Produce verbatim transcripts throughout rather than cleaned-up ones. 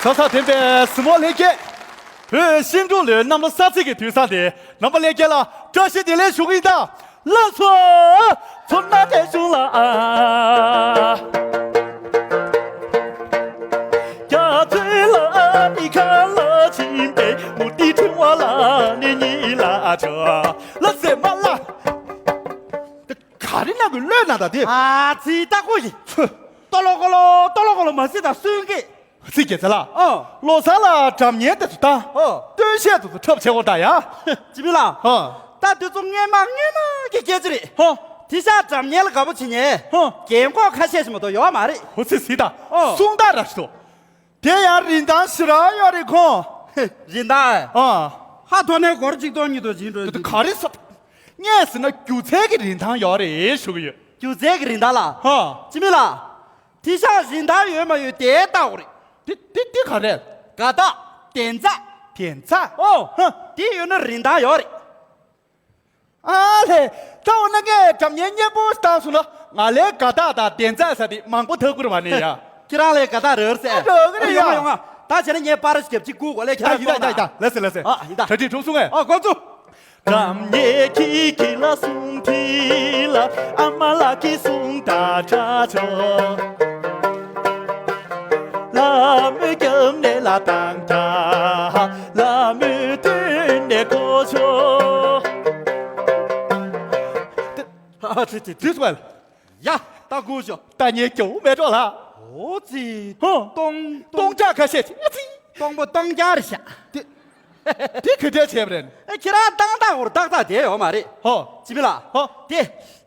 ས་ས་ཐེམ་པའི་སྲིན་མོ་ལྷན་རྒྱས། བོད་ཤིང་འབྲུག་ལོའི་གནམ་ལོ་གསར་ཚེས་ཀྱི་དུས་བཟང་དེ་རྣམ་པ་ལྷན་རྒྱས་ལ་བཀྲ་ཤིས་བདེ་ལེགས་ཞུ་གི་ཡིན་ད། ལགས་སོ། ཚོར་སྣང་དེ་བྱུང་ལ། རྒྱ་མཚོའི་ལ་ནི་ཁ་ལ་ཕྱིན་པའི་མུ་ཏིག་ཕྲེང་བ་ལ་ནི་གཉིད་ལ་ཆོག་ལ་སེ་མ་ལ། ག་རེ་ན་གི་བློས་ན་ད་དེ། ཨ་ཙི་ལྟ་སྐོར་ཡིན། ཏོ་ལོ་ཀོ་ལོ་ཏོ་ལོ་ཀོ་ལོ་མ་སྲིད་ད་སུན་གི། ཚིག་གེ་ཚེ་ལ། ཨོ། ལོ་གསར་ལ་སྒྲ་སྙན་དེ་ཚོ་བཏང་། ཨོ། སྟོན་ཤས་དེ་ཚོ་འཁྲབ་བྱེད་དགོས་ད་ཡ། ཅི་མི་ལ། ཨོ། ད་དེ་ཚོ་སྔས་མ་སྔས་མ་གི་སྐད་ཆ་རེད། ཧོ། དེ་ཤ་སྒྲ་སྙན་ལ་དགའ་པོ་བྱེད་ཉན། ཧོ། རྒན་གོག་ཁ་ཤས་ཤིག་མ་གཏོགས་ཡོད་མ་རེད། ཧོ་ཚི་སི་ད། ཨོ། གསུང་ད་ར་ཤི་ཏོ། དེ་ཡང་རིན་ཐང་ཞེ་དྲག་ཡོད་རེད་ཁོང་། རིན་ཐང་། ཨོ། ཧ་ཐོ་ནས་སྒོར་གཅིག་སྟོང་གཉིས་སྟོང་བྱིན་འགྲོ་དེ་ག་རེ་ས། ངས་ཟེར་ན་སྒྱུ་རྩལ་གྱི་རིན་ཐང་ཡོད་རེད་ཞུ་གི་ཡོད། སྒྱུ་རྩལ་གྱི་རིན་ཐང་ལ། ཧོ། ཅི་མི་ལ། དེ་ཤ་རིན་ཐང་ཡོད་མ་ཡོད་དེ་ལྟ་དགོས་རེད། དེ་དེ་དེ་ག་རེད། དགའ་རྟགས། བདེན་རྩ། བདེན་རྩ། ཨོ། ཧ། དེ་ཡོད་ན་རིན་ཐང་ཡོད་རེད། ཨ་ལས། ད་འོ་ན་ངས་སྒྲ་སྙན་སྙན་པོ་བཏང་སོང་ན་ང་ལས་དགའ་རྟགས་དང་བདེན་རྩ་ས་དེ་མང་པོ་ཐག་གུར་བ་ནས་ཡ། ཁྱེད་རང་ལས་དགའ་རྟགས་རེད་ཟེར། ཨ་རེད་རེད་ཡ། ཡོང་ང་ཡོང་ང་། ད་བྱས་ན་ངས་པར་རྒྱབ་ཅིག་བསྐུར་གོ་ལས་ཁྱེད་ཨ་རང་ཡིན་ད་ཡིན་ད་ཡིན་ད། ལགས་སེ་ལགས་སེ། ཨ་ཡིན་ད། གྲ་སྒྲིག་གྲུབ་སོང་ངས། ཨོ་འགོ་བཙུགས། སྒྲ་སྙན་ཁྱི་ཁྱི་ལ་གསུང་ཁྱི་ལ་ཨ་མ་ལགས་ཀྱིས་གསུང་ད་དྲག་ཆོག་ལ་མོའི་རྒྱབ་ནས་ལ་བཏང་ད་ལ་མོའི་མདུན་ནས་གོ་ཆོག་ཨ་ཙི་ཙི་ཙི། ཡ། ད་སྒུག་ཤོག་ད་ངས་སྐྱོ་བོ་མེད་འགྲོ་ལ། ཨོ་ཙི། ཧོ། སྟོང་སྟོང་སྟོང་ཁྲག་ཁ་ཤས་ཅིག་ཨ་ཙི། སྟོང་པོ་སྟོང་རྐྱང་རེད་ཤག་དེ་དེ་ག་འདྲས་བྱས་པ་རེད། ཨེ་ཁྱེད་རང་བཏང་སྟངས་འོར་ཏག་ཏག་དེ་ཡོད་མ་རེད། ཧོ། ཅི་མི་ལ། ཧོ། དེ་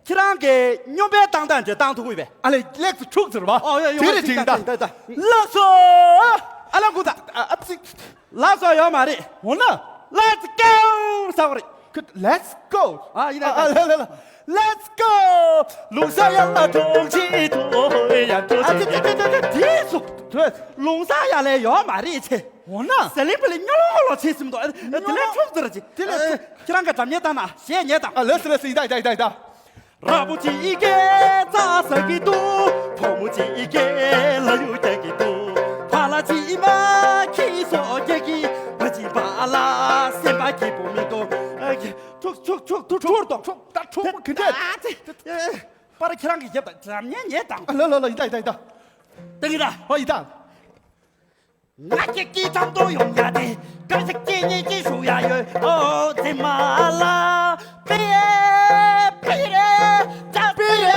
ཁྱེད་རང་གི་སྨྱོན་པའི་བཏང་སྟངས་དེ་བཏང་ཐུབ་ཀྱི་པས། ཨ་ལས་ལེགས་སུ་འཁྲུག་ཟེར་བ། ཨོ་ཡོད་ཡོད། དེ་རེད་ཅིག་ད། ད་ད་ད། ལགས་སོ། ཨ་ལ་འགུ་ད། ཨ་ཨ་ཙི། ལགས་སོ་ཡོད་མ་རེད། འོ་ན། Let's go ཟེར་བ་རེད། Let's go ཨ་ཡིན་ན། ཨ་ལ་ལ་ལ། Let's go ལུང་ས་ཡ་ལ་གྲོང་ཁྱེར་དུ་ཡ་གྲོང་ཨ་ཁྱེར་དེ་དེ་དེ་དེ་དེ་སུ། ལུང་ས་ཡ་ལས་ཡོད་མ་རེད་ཆེ། འོ་ན། ཟི་ལིང་པ་ལས་སྨྱོ་ལོ་ལོ་ཆེ་སིམ་དོ། དེ་ལས་འཁྲུག་ཟེར་ཅི། དེ་ལས་ཁྱེད་རང་གི་འགྲམ་ཉལ་བཏང་ན་གཞས་ཉལ་དང་། ཨ་ལགས་སོ་ལགས་སོ། ཡིན་ད་ཡིན་ད་ཡིན་ད་ཡིན་ད། ར་བུ་ཅིག་གིས་རྩྭ་ཟ་གི་འདུག་བུ་མོ་ཅིག་གིས་ལ་ཡུག་རྒྱག་གི་འདུག་ཕ་ལ་ཅིག་མ་ཁྱི་སོ་རྒྱག་གི་བ་ཅིག་བ་ལ་སེམས་པ་སྐྱིད་པོ་མི་འདུག་ཨ་ཁྱི་འཁྲུག་འཁྲུག་འཁྲུག་འཁྲུག་འཁྲུག་འཁྲུག་ད་འཁྲུག་པོ་གི་འདྲས། ཨ་ཙི། པར་ཁྱེད་རང་གིས་བརྒྱབ་དང་འགྲམ་ཉལ་ཉལ་དང་། ཨ་ལགས་ལགས་ལགས། ཡིན་ད་ཡིན་ད་ཡིན་ད། ད་གི་ད། ཧོ་ཡིན་ད། ང་སྐྱེ་སྐྱེ་ཙམ་དུ་ཡོང་ཡ་དེ། སྐབས་ཤིག་སྐྱེ་ཉེ་སྐྱེ་ཞུ་ཡ་ཡོད། ཨོ་ཙི་མ་ལ། པེ་རེ་པེ་རེ་ཙ་པེ་རེ་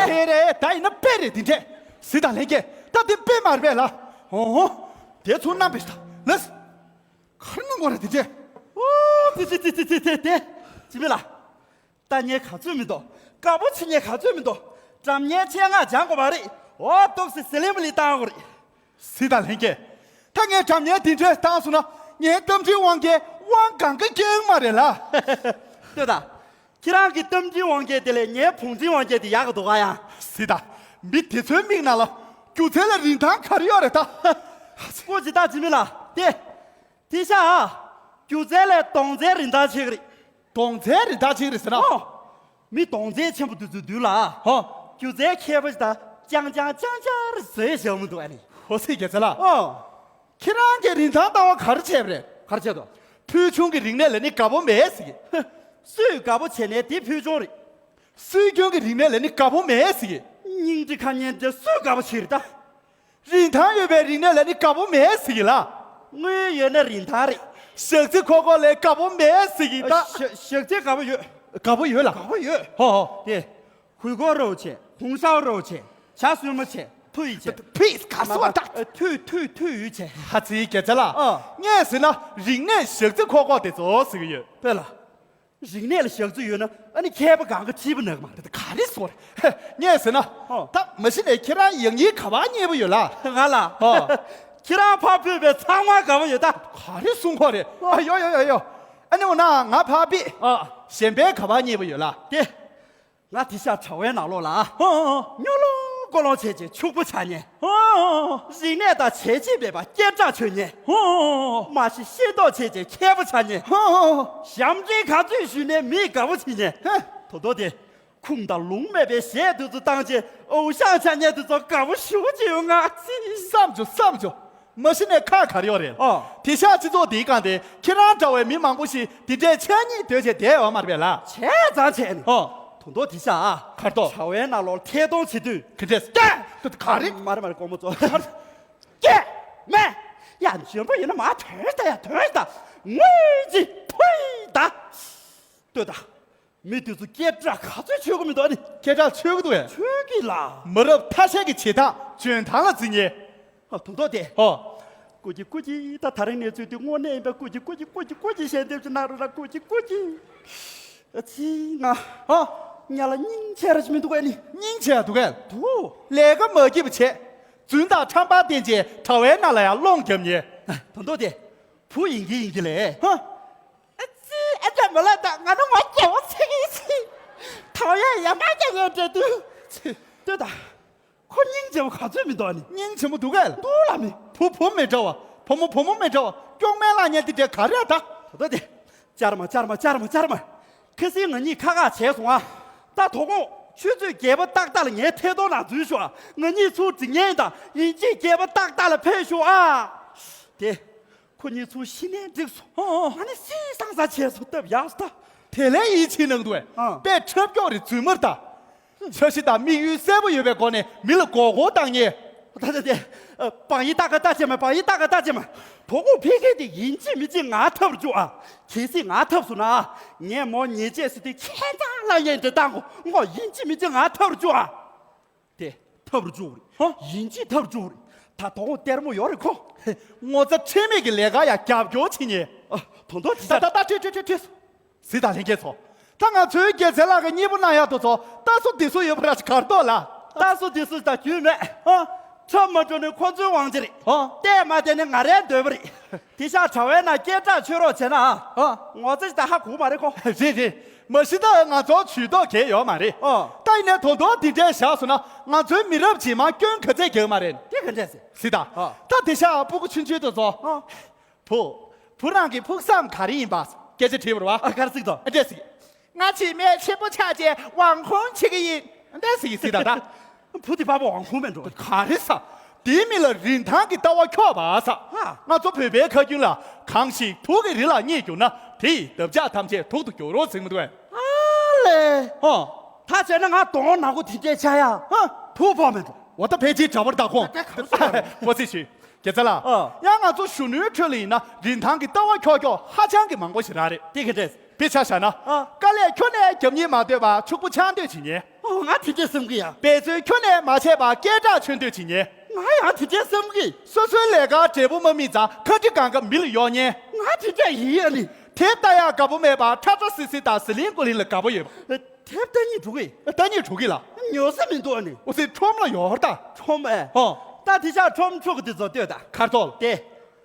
པེ་རེ། ད་ཡིན་ན་པེ་རེ་དེ་འདྲས། སི་ད་ལྷན་རྒྱས་ད་དེ་པེ་མ་རེད་པས་ལ། ཧོ་ཧོ། དེ་ཚོ་རྣམ་པས་ད་ལས། གར་ནང་གོ་རེ་དེ་འདྲས། ཨོ་ཙི་ཙི་ཙི་ཙི་ཙི་ཙི་ཙི། ཅི་མི་ལ། ལྟ་ཉན་ག་ཚོད་མི་འདུག་དགའ་པོ་བྱེད་ཉན་ག་ཚོད་མི་འདུག་འགྲམ་ཉལ་ཆེད་མངགས་སྦྱང་དགོས་པ་རེད། འོ་ཏོག་སི་ཟི་ལིང་པ་ལི་བཏང་དགོས་རེད། སི་ད་ལྷན་རྒྱས། ད་ངས་འགྲམ་ཉལ་དེ་འདྲས་བཏང་སོང་ན་ངའི་རྟ་མགྲིན་དབང་རྒྱལ་དབང་གང་ག་སྐྱེ་ཡོང་མ་རེད་ལ། ལྟོས་དང་། ཁྱེད་རང་གི་རྟ་མགྲིན་དབང་རྒྱལ་དེ་ལས་ངའི་བུང་མགྲིན་དབང་རྒྱལ་དེ་ཡག་གི་འདུག་ག་ཡ། སི་ད། མི་དེ་ཚོའི་མིག་ནང་ལ་སྒྱུ་རྩལ་ལ་རིན་ཐང་ག་རེ་ཡོད་རེད་ད། སྐུ་མཁྱེན་ད་ཅི་མི་ལ་དེ། དེ་ཤ། སྒྱུ་རྩལ་ལས་གདོང་རྩའི་རིན་ཐང་ཆེ་གི་རེད། གདོང་རྩའི་རིན་ཐང་ཆེ་གི་རེད་ཟེར་ན། ཨོ། མི་གདོང་རྩ་ཆེན་པོ་དེ་ཚོའི་མདུན་ལ། ཧོ། སྒྱུ་རྩལ་མཁས་པོ་ཞིག་དང་ཅང་ཅང་ཅང་ཅང་རེ་བཟོས་བཞག་མི་འདུག་ཨ་ནི། ཧོ་སི་རྒྱལ་མཚན་ལགས། ཨོ། ཁྱེད་རང་གིས་རིན་ཐང་ལྟ་བ་ག་རེ་བྱས་པ་རེད། ག་རེ་བྱས་འདུག་ཕུལ་བྱུང་གི་རིག་གནས་ལ་ནི་དགའ་པོ་མེད་ཟེར་གི། སུས་དགའ་པོ་བྱས་ནའི་དེ་ཕུལ་བྱུང་རེད། སྲོལ་རྒྱུན་གྱི་རིག་གནས་ལ་ནི་དགའ་པོ་མེད་ཟེར་གི། སྙིང་རྗེ་ཁ་ཉན་དེ་སུས་དགའ་པོ་བྱེད་རེད་ད། རིན་ཐང་ཡོད་པའི་རིག་གནས་ལ་ནི་དགའ་པོ་མེད་ཟེར་གི་ལ། དངུལ་ཡོད་ན་རིན་ཐང་རེད། ཞག་རྩི་ཁོག་ཁོག་ལ་དགའ་པོ་མེད་ཟེར་གི་ད། ཞག་ཞག་རྩི་དགའ་པོ་ཡོད། དགའ་པོ་ཡོད་ལ། དགའ་པོ་ཡོད། ཧོ་ཧོ། དེ། གུས་སྐོར་རོགས་བྱེད། གུང་སེང་རོགས་བྱེད། ཇ་སྲུབས་མ་བྱེད། ཐུ་ཡིས་བྱེད། ཕིས་ག་སོ་ད། ཐུ་ཐུ་ཐུ་ཡིས་བྱེད། ཧ་ཙི་རྒྱལ་མཚན་ལགས། ཨ། ངས་ཟེར་ན་རིག་གནས་ཞག་རྩི་ཁོག་ཁོག་དེ་ཚོ་ཟེར་གི་ཡོད། དཔེ་ལ། རིག་གནས་ལ་ཞག་རྩི་ཡོད་ན་ཨ་ནི་མཁས་པ་གང་ག་ཁྲིད་པ་ན་གི་མ་རེད། ད་ག་རེ་ཟེར། ངས་ཟེར་ན། ཨོ། ད་མ་གཞི་ནས་ཁྱེད་རང་ཡང་སྙིང་ག་པར་མཉེས་པོ་ཡོད་ལ། ང་ལ། ཨོ། ཁྱེད་རང་ཕར་ཕུད་པའི་ཚང་མ་དགའ་པོ་ཡོད་ད། ག་རེ་གསུང་གོ་རེད། ཨོ། ཨ་ཡོ་ཡོ་ཡོ་ཡོ། ཨ་ནི་འོ་ན་ང་ཕར་ཕུད། ཨ། གཞན་པའི་ག་པར་མཉེས་པོ་ཡོད་ལ། དེ། ང་དེ་ཤ་དྲ་བའི་ནང་ལོགས་ལ། ཨོ་ཨོ་ཨོ། སྨྱོ་ལོང་ཀོ་ལོང་བྱས་བྱས་ཕྱུག་པོ་ཆགས་ཉེན། ཨོ་ཨོ་ཨོ། རིག་གནས་དང་བྱས་རྗེས་མེད་པ་སྐད་གྲགས་ཆོད་ཉེན། ཨོ་ཨོ་ཨོ། མ་གཞི་ཤེས་རྟོགས་བྱས་བྱས་མཁས་པོ་ཆགས་ཉེན། ཨོ་ཨོ་ཨོ། ཞབས་འདྲེན་ག་ཚོད་ཞུས་ནའི་མིས་དགའ་པོ་བྱེད་ཉེན། ཧེ། དོ་དོ་དེ། ཁུངས་དང་ལུང་མེད་པའི་གཞས་དེ་ཚོ་བཏང་བྱས་འོ་ཤང་ཆགས་ཉེན་དེ་ཚོ་དགའ་པོ་ཞུ་བྱེད་ཡོང་ང་ཚི། བསམ་བྱོ་བསམ་བྱོ། མ་གཞི་ནས་ཁག་ག་རེ་ཡོད་རེད། ཨོ། དེང་སང་སྤྱི་ཚོགས་འདིའི་སྒང་དེ་ཁྱེད་རང་འདྲ་བའི་མི་མང་པོ་ཞིག་འདི་འདྲའི་ཆ་སྙིང་འདོད་བྱས་བསྡད་ཡོད་མ་རེད་པས་ལ། བྱས་ཙང་བྱས་ནས། ཨོ། དུང་མདོག་དེང་སང་ཨ། གར་ཐོག་བྱ་བའི་ནང་ལོགས་ཐད་གཏོང་བྱེད་དུས། ག་འདྲས། ཀྱེ། ག་རེ། མ་རེད་མ་རེད། དཀོན་མོ་ཚོ། ཀྱེ། མེ། ཡ་འཇོན་པོ་ཡིན་ན་མ་དོན་ད་ཡ་དོན་ད། ངུས་ཅི་ཕུའི་ད། ལྟོས་ད། མི་དེ་ཚོ་སྐད་གྲགས་ག་ཚོད་ཆོད་གི་མི་འདུག་ཨ་ནི། སྐད་གྲགས་ཆོད་གི་འདུག་ཨེ། ཆོད་གི་ལ། མི་རབས་ཐ་ཤལ་གྱི་བྱེད་སྟངས་འཇོན་ཐང་ལ་བརྩི་ཉེ། ཨ། དུང་མདོག་དེ། ཨོ། ཀུ་ཅི་ཀུ་ཅི། ད་ད་རིང་ནས་བརྩིས་ཏེ་དངོས་གནས་ཡིན་པ། ཀུ་ཅི་ཀུ་ཅི་ཀུ་ཅི་ཀུ་ཅི་ཞལ་འདེབས་ཅིག་གནང་རོགས་ལ། ཀུ་ཅི་ཀུ་ཅི། ཨ་ཙི་ང་། ཨོ། ཉ་ལ་སྙིང་རྗེ་ར་ཅིག་མི་འདུག་ཨ་ནི། སྙིང་རྗེ་འདུག་གས། འདུག་ལས་ཀ་མ་སྐྱིད་པ་བྱས། རྫུན་དང་ཁྲམ་པ་བསྟེན་བྱས་དྲ་བའི་ནང་ལ་ཡང་སློང་རྒྱབ་ཉེ། དུང་མདོག་དེ། བུ་ཡིན་གྱི་ཡིན་གྱི་ལས། ཧ། ཨ་ཙི། ཨ་ཅག་མོ་ལ་ད་ང་ནི་ངོ་རྒྱལ་བོ་ཚིག་གི་ཚིག་ཐོག་ཡ་ཡ་མ་རྒྱ་ངན་འདྲ་འདུག་ལྟོས་ད། ཁོ་སྙིང་རྗེ་བོ་ག་ཚོད་མི་འདུག་ཨ་ནི། སྙིང་རྗེ་མོ་འདུག་གས། འདུག་ལ་མི། བུ་བུ་མི་འདྲ་བ། བུ་མོ་བུ་མོ་མི་འདྲ་བ། སྐྱོག་མེད་ལ་ཉལ་དེ་འདྲ་ག་རེ་ད། ད་ད་དེ། ཅར་མ་ཅར་མ་ཅར་མ་ཅར་མ། ཁ་སང་ང་གཉིས་ཁ་ཁ་བྱས་སོང་ཨ། ད་དོ་དགོང་ཆུ་ཚོད་བརྒྱད་པ་ཏག་ཏག་ལ་ངའི་ཐད་གཏོང་ནང་འཛུལ་ཤོག་ཨ། ང་གཉིས་ཚུར་འགྲིག་ཉན་ཡིན་ད། ཡིན་གཅིག་བརྒྱད་པ་ཏག་ཏག་ལ་ཕེབས་ཤོག་ཨ། དེ། ཁོ་གཉིས་ཚུར་ཤི་ནས་འགྲིག་སོང་། ཨོ་ཨོ། ང་ནི་སི་སང་ས་བྱས་སོང་སྟབས་ཡག་སོང་ད། དེ་ལས་ཡིད་ཆེས་གནང་འདུག་ཨ། ཨ། དཔེ་འཁྲབ་སྐྱོག་རེད་རྫུན་མར་ད། འཆར་གཞི་དང་དམིགས་ཡུལ་གསལ་པོ་ཡོད་པའི་སྒོ་ནས་མི་ལ་མགོ་སྐོར་བཏང་ཉེ། ད་ད་དེ། ཨ། བང་ཡིག་ཏག་ཀ་ལྟ་བྱེད་མ། བང་ཡིག་ཏག་ཀ་ལྟ་བྱེད་མ། དོ་དགོང་ཕ་གི་དེ་ཡིན་གཅིག་མིན་གཅིག་ང་འཐབ་རུ་བཅུག་ཨ། གལ་སྲིད་ང་འཐབ་སོང་ན། ངས་མོ་ཉེས་ཆད་ཟེར་དུས་ཁྱད་མཚར་ལ་ཡན་དེ་བཏང་གོ་ངོ་། ཡིན་གཅིག་མིན་གཅིག་ང་འཐབ་རུ་བཅུག་ཨ། དེ་འཐབ་རུ་བཅུག་རེད། ཧ། ཡིན་གཅིག་འཐབ་རུ་བཅུག་རེད། ད་དོ་དགོང་ལྟད་མོ་ཡོད་རེད་ཁོ། ངོ་ཚ་ཁྲེལ་མེད་ཀྱི་ལས་ཀ་ཡ་རྒྱབ་སྐྱོར་བྱེད་ཉེ། ཨ། དོ་དོ་དེ་ད་ད་ད་ཁྲིད་ཁྲིད་ཁྲིད་ཁྲིད། གཟིགས་དང་ལྷན་རྒྱས་ཚོ། ད་ང་ཚོའི་རྒྱལ་མཚན་ལགས་ཀྱི་མཉེས་པོ་གནང་ཡག་དུ་ཚོ་ལྟ་སོ་འདི་སོ་ཡོད་པ་ར་ཞིག་གར་ཐོག་ལ། ལྟ་སོ་འདི་སོ་ད་རྒྱུས་མེད། ཨ། འཁྲབ་མ་འགྲོ་ནི་ཁོ་ཚོའི་དབང་ཆ་རེད། ཨ། བལྟས་མ་བལྟས་ནི་ང་རའི་འདོད་པ་རེད། དེ་ཤག་དྲ་བའི་ནང་སྐད་གྲགས་ཆོད་རོགས་བྱས་ན་ཨ། ཨ། ངོ་ཚ་ཞིག་ད་ཧ་གོ་མ་རེད་ཁོ། རེད་རེད། མ་གཞི་ད་ང་ཚོ་ཇུས་གཏོགས་གལ་ཡོད་མ་རེད། ཨ། ད་ཡིན་ནའི་དོ་དོ་འདི་འདྲའི་བཞག་སོང་ན་ང་ཚོའི་མི་རབས་རྗེས་མ་སྐྱོན་ག་ཚད་རྒྱག་མ་རེད། དེ་ག་འདྲས་ཟེར། གཟིགས་དང་། ཨ། ད་དེ་ཤག་སྤུ་གུ་ཆུང་ཆུང་དེ་ཚོ། ཨ། བུ། བུ་རང་གི་ཕུགས་བསམ་ག་རེ་ཡིན་པ། སྐད་ཆ་དྲིས་པ་རེད་བ། ཨ། ག་རེ་གཟིགས་དང་། ཨ་འདྲས་གཟིགས། ང་བྱེས་སྨད་ཆེན་པོ་ཆགས་རྗེས་དབང་ཁུངས་བྱེད་ཀྱི་ཡིན། ཨ་འདྲས་གཟིགས་གཟིགས་དང་ད། བུ་དེ་པ་པོ་དབང་ཁུངས་མེད་འགྲོ། ག་རེ་ཟ། དེའི་མི་ལ་རིན་ཐང་གི་ལྟ་བ་འཁྱོག་པ་ཟ། ཧ། ང་ཚོ་བོད་པའི་ཁ་རྒྱུན་ལ་གང་ཞིག་དུག་གི་རི་ལ་རྙེད་གྱུར་ན་དེ་ཡི་འདབ་ཆགས་ཐམས་ཅད་དུག་ཏུ་འགྱུར་རོ་ཟེར་མི་འདུག་གས། ཨ་ལས། ཧོ། ད་བྱས་ན་ང་གདོང་ནག་པོ་དེ་འདྲས་ཆགས་ཡ། ཧ། བུ་ཕོ་མེད་འགྲོ། འོ་ད་ཕལ་ཆེར་འདྲ་པར་ད་ཁོང་། ད་ག་རེ་ཟེར་བ་རེད། པོ་སི་ཞུས། རྒྱལ་ཚ་ལགས། ཨ། ཡང་ང་ཚོ་གཞོན་ནུའི་ཁྲོད་ལ་ཡིན་ན་རིན་ཐང་གི་ལྟ་བ་འཁྱོག་འཁྱོག་ཧ་ཅང་གི་མང་པོ་ཞིག་རག་རེད། དེ་ག་འདྲས། དཔེ་ཆ་བཞག་ན། ཨ། དཀའ་ལས་ཁྱོན་ནས་རྒྱབ་སྙིང་མ་བསྟོད་པར་ཕྱུག་པོ་ཆགས་འདོད་བྱེད་ཉེ། ཨོ། ང་དེ་འདྲས་བསམ་གི་ཡ། འབད་བརྩོན་ཁྱོན་ནས་མ་བྱས་པར་སྐད་གྲགས་ཆོད་འདོད་བྱེད་ཉེ། ང་ཡང་དེ་འདྲས་བསམ་གི། སོ་སོའི་ལས་ཀར་འབྲས་བུ་མ་སྨིན་ཙང་ཁ་དཀྲི་གང་ག་མི་ལ་གཡོག་ཉེ། ང་དེ་འདྲས་ཡིན་ཡ་ནི། དེབ་ལྟ་ཡག་དགའ་པོ་མེད་པར་ཁྲ་ཁྲ་སིལ་སིལ་དང་ཟི་ལིང་ཀུ་ལིང་ལ་དགའ་པོ་ཡོད་པ། དེབ་ལྟ་སྙིང་འདུག་གི། ལྟ་སྙིང་འདུག་གི་ལ། ཉོ་ས་མི་འདུག་ཨ་ནི། འོ་ཙི་ཁྲོམ་ལ་ཡོད་ད། ཁྲོམ་ཨེ། ཧོ། ད་དེ་ཤག་ཁྲོམ་ཕྲུ་གུ་དེ་ཚོ་ལྟོས་ད། གར་ཐོག་ལ། དེ།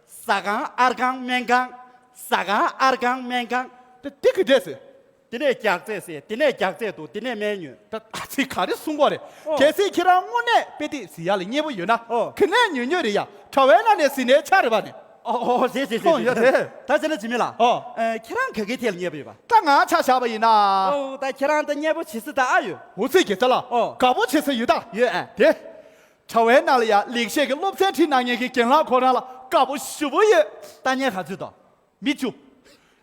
ཟ་ཁང་ཨར་ཁང་སྨན་ཁང་། ཟ་ཁང་ཨར་ཁང་སྨན་ཁང་། དེ་དེ་ག་འདྲས་ཟེར། དེ་ནས་རྒྱགས་ཚད་ཟེར། དེ་ནས་རྒྱགས་ཚད་འདུག་དེ་ནས་སྨན་ཉོས། ད་ཨ་ཙི་ག་རེ་གསུང་གོ་རེད། ཨོ། གལ་སྲིད་ཁྱེད་རང་དངོས་གནས་དཔེ་དེབ་གཟིགས་ཡག་ལ་མཉེས་པོ་ཡོད་ན། ཨོ། ག་ནས་ཉོས་ཉོས་རེད་ཡ། དྲ་བའི་ནང་ནས་གཟིགས་ནའི་ཆ་རེད་པ་ནི། ཨོ་ཨོ་རེད་རེད་རེད། ཨོ་ཡ་རེད། ད་བྱས་ན་འཇིགས་མེད་ལགས། ཨོ། ཨེ། ཁྱེད་རང་ག་གེའི་ཐད་ལ་མཉེས་པོ་ཡོད་པ། ད་ང་ཆ་བཞག་པ་ཡིན་ན། ཨོ། ད་ཁྱེད་རང་ད་མཉེས་པོ་བྱེད་སྲིད་ད་ཨ་ཡོད། འོ་ཙི་རྒྱལ་ཚ་ལགས། ཨོ། དགའ་པོ་བྱེད་ས་ཡོད་ད། ཡོད་ཨ། དེ། དྲ་བའི་ནང་ལ་ཡ་ལེགས་བཤད་ཀྱི་སློབ་ཚན་ཁྲིད་གནང་མཁན་གྱི་རྒན་ལགས་ཁོ་རང་ལ་དགའ་པོ་ཞེ་པོ་ཡོད། ལྟ་མཁན་ག་ཚོད་དོ། མི་བཅུ།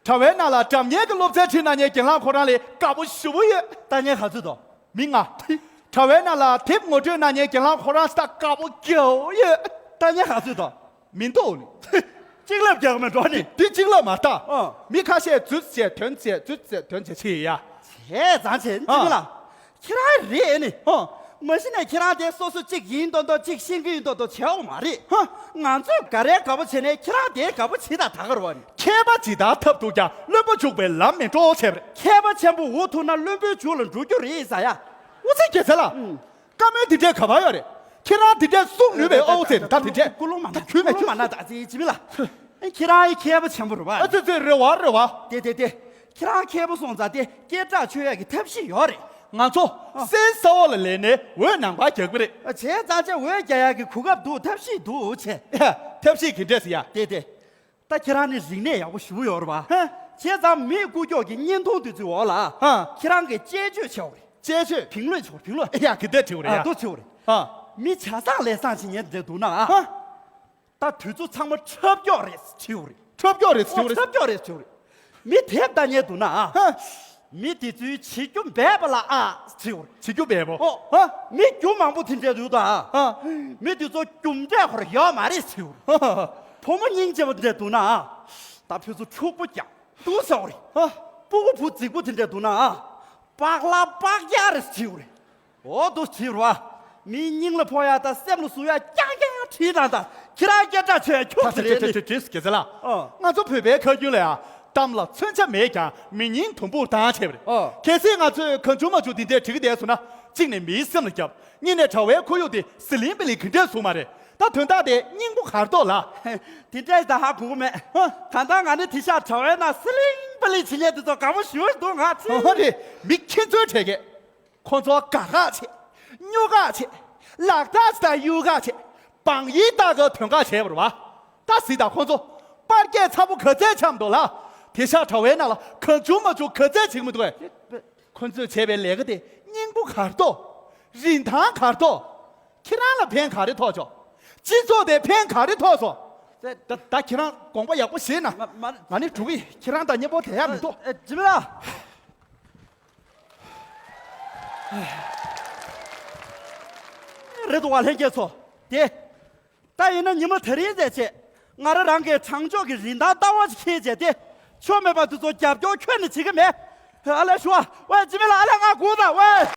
དྲ་བའི་ནང་ལ་སྒྲ་སྙན་གྱི་སློབ་ཚན་ཁྲིད་གནང་མཁན་རྒན་ལགས་ཁོ་རང་ལ་དགའ་པོ་ཞེ་པོ་ཡོད། ལྟ་མཁན་ག་ཚོད་དོ། མི་ལྔ། དྲ་བའི་ནང་ལ་དེབ་ངོ་སྤྲོད་གནང་མཁན་རྒན་ལགས་ཁོ་རང་ལ་དགའ་པོ་རྒྱལ་པོ་ཡོད། ལྟ་མཁན་ག་ཚོད་དོ། མི་འདུག་ནི། གཅིག་ལབ་རྒྱག་མི་འགྲོ་ནི། འདི་གཅིག་ལབ་མ་ལྟ། ཨ། མི་ཁ་ཤས་རྫུས་བྱས་དོན་བྱས་རྫུས་བྱས་དོན་བྱས་ཆེ་ཡ། བྱས་ཙང་བྱས་ཨ། འཇིགས་མེད་ལགས། ཁྱེད་རང་རེད་ནི། ཧོ། མ་གཞི་ནས་ཁྱེད་རང་དེ་སོ་སོ་གཅིག་ཡིན་མདོག་མདོག་གཅིག་ཤེས་ཀྱི་ཡིན་མདོག་མདོག་བྱས་ཡོད་མ་རེད། ཧ། ང་ཚོས་ག་རེ་དགའ་པོ་བྱས་ནས་ཁྱེད་རང་དེ་དགའ་པོ་བྱེད་དང་ད་ག་རེད་བ་ནི། མཁས་པ་ཇི་ལྟར་ཐབས་རྡུགས་ཀྱང་བླུན་པོ་འཇུག་པའི་ལམ་མི་འགྲོ་བྱས་པ་རེད། མཁས་པ་ཆེན་པོ་འུ་ཐུག་ན་བླུན་པོའི་རྒྱུག་ལ་འགྲོ་རྒྱུ་རེད་ཟེར་ཡ། འུ་ཚོའི་རྒྱལ་མཚན་ལགས། ཨུམ། བཀའ་མོལ་འདི་འདྲས་ག་པར་ཡོད་རེད། ཁྱེད་རང་འདི་འདྲས་གསུང་ནུས་པའི་ཨོ་ཚེ་རེད་ད་འདི་འདྲས། ཀུ་ལུང་མ་ན། ད་ཁུལ་མེད་ཀུ་ལུང་མ་ན་ད་ཅི་ཅི་མི་ལ། ཁྱེད་རང་ཡི་མཁས་པ་ཆེན་པོ་རེད་བ། ཨ་ཙི་ཙི་རེད་བ་རེད་བ། དེ་དེ་དེ། ཁྱེད་རང་མཁས་པོ་སོང་ཙང་དེ་སྐད་གྲགས་ཆོད་ཡག་གི་ཐབས་ཤེས་ཡོད་རེད། ང་ཚོ་ཨ། སེམས་གསར་བ་ལ་ལས་ནས་འོད་ནང་པ་རྒྱག་གི་རེད། ཨ། བྱས་ཙང་ཅེ་འོད་རྒྱག་ཡག་གི་གོ་སྐབས་འདུག་ཐབས་ཤེས་འདུག་བྱས། ཡ། ཐབས་ཤེས་གི་འདྲས་ཟེར་ཡ། དེ་དེ། ད་ཁྱེད་རང་ནི་རིག་གནས་ཡག་པོ་ཞེ་པོ་ཡོད་རེད་བ། ཧ། བྱས་ཙང་མི་རྐུ་ཀྱོག་གི་བརྙན་ཐུང་དེ་ཚོའི་འོག་ལ། ཧ། ཁྱེད་རང་གིས་དཔྱད་བརྗོད་བྱེད་དགོས་རེད། དཔྱད་བརྗོད།评论བྱེད་དགོས།评论། ཡ་གི་དེ་བྲིས་པ་རེད་ཡ། ཨ། དོ་བྲིས་པ་རེད། ཧ། མི་ཆ་ཚང་ལས་བཟང་ཞིག་ཉན་འདྲ་འདུག་ན་ཨ། ཧ། ད་དུས་ཚོད་ཚང་མ་འཁྲབ་སྐྱོག་རེད་བྲིས་ཡོད་རེད། འཁྲབ་སྐྱོག་རེད་ཨོ་བྲིས་ཡོད་རེད། འཁྲབ་སྐྱོག་རེད་བྲིས་ཡོད་རེད། མི་དེབ་ལྟ་ཉན་འདུག་ན། ཧ། མི་དེ་ཚོའི་བྱེད་རྒྱུ་འབད་པ་ལ་ཨ་བྲིས་ཡོད་རེད། བྱེད་རྒྱུ་འབད་པོ། ཨོ། ཧ། མི་རྒྱུ་མང་པོ་དེ་འདྲས་འདུག་ད། ཧ། མི་དེ་ཚོ་རྒྱུ་འབྲས་ཁོ་ར་ཡོད་མ་རེད་བྲིས་ཡོད་རེད། ཧ། བུ་མོ་སྙིང་རྗེ་པོ་འདྲས་འདུག་ན། ད་ཕུ་ཚོ་ཕྲུག་པོ་རྒྱག་འདུག་ཟེར་བ་རེད། ཧ། སྤུ་གུ་བུ་རྫིག་པོ་དེ་འདྲས་འདུག་ན། པགས་ལ་པགས་རྒྱག་རེད་བྲིས་ཡོད་རེད། འོ་འདུག་བྲིས་རོ། མིའི་སྙིང་ལ་ཕོག་ཡ་དང་སེམས་ལ་ཟུག་ཡ་རྐྱང་རྐྱང་བྲིས་དང་ད་ཁྱེད་རང་སྐད་གྲགས་ཆེ་ཁྱོད་ད་ཆེ་རེད་ནི། ཆེ་ཆེ་སྐྱེ་ཚེ་ལ། ཨོ། ང་ཚོ་བོད་པའི་ཁ་རྒྱུན་ལ་ཡ་གཏམ་ལ་མཚོན་ཆ་མེད་ཀྱང་མི་སྙིང་དུམ་བུར་བཏང་བྱས་པ་རེད། ཨོ། གལ་སྲིད་ང་ཚོས་གང་བྱུང་མ་བྱུང་འདི་འདྲས་བྲིས་ཀྱི་བསྡད་སོང་ན་གཅིག་ནས་མིའི་སེམས་ལ་བརྒྱབ། གཉིས་ནས་དྲ་བའི་ཁོར་ཡུག་དེ་ཟི་ལིང་པི་ལིང་གི་འདྲས་བཟོས་མ་རེད། ད་དོན་དག་དེ་སྙིང་པོ་གར་ཐོག་ལ། དེ་འདྲས་ད་ཧ་གོ་གི་མེད། ཨ། ད་ལྟ་ང་ནི་དེ་ཤག་དྲ་བའི་ནང་ཟི་ལིང་པི་ལིང་བྱེད་མཁན་དེ་ཚོ་དགའ་པོ་ཞེ་པོ་ཞིག་འདུག་ང་ཚོ། ཨོ་རེད། མི་ཁྱེད་ཚོའི་གྲས་ཀས། ཁོ་ཚོ་དགའ་དགའ་བྱེད། སྨྱོ་དགའ་བྱེད། ལག་རྟགས་དང་གཡུག་དགའ་བྱེད། བང་ཡིག་ལྟ་ག་དོན་དགའ་བྱས་པ་རེད་བ། ད་གཟིགས་དང་ཁོ་ཚོ། པར་སྐད་ཚ་པོ་ག་ཚད་འཆམ་འདུག་ལ། དེ་ཤག་དྲ་བའི་ནང་ལ་གང་བྱུང་མ་བྱུང་ག་ཚད་བྱེད་ཀྱི་མི་འདུག་གས། ཁོ་ཚོས་བྱས་པའི་ལས་ཀ་དེ་སྙིང་པོ་གར་ཐོག་རིན་ཐང་གར་ཐོག་ཁྱེད་རང་ལ་ཕན་ག་རེ་ཐོགས་ཆོག་སྤྱི་ཚོགས་དེ་ཕན་ག་རེ་ཐོགས་སོང་། ད་ད་ཁྱེད་རང་དགོངས་པ་ཡག་པོ་བཞེས་ན། མ་མ་ང་ནི་འགྲོ་གི་ཁྱེད་རང་དང་མཉམ་པོ་བསྡད་ཡག་མི་འདུག་ཨ། ཨ། འཇིགས་མེད་ལགས། རེད་འདུག་བ་ལྷན་རྒྱས་ཚོ། དེ། ད་ཡིན་ན་ཉི་མ་དེ་རིང་ཟེར་བྱས། ང་རང་རང་གི་དྲང་ཕྱོགས་ཀྱི་རིན་ཐང་ལྟ་བ་ཞིག་འཁྱེར་བྱས་ཏེ། ཆོ་མེད་པ་དེ་ཚོ་རྒྱབ་སྐྱོར་ཁྱོན་ནས་བྱེད་ཀྱི་མེད། ཨ་ལས་ཞུ་བ། ཝེ་འཇིགས་མེད་ལགས། ཨ་ལས་ང་སྒུག་དང་ཝེ།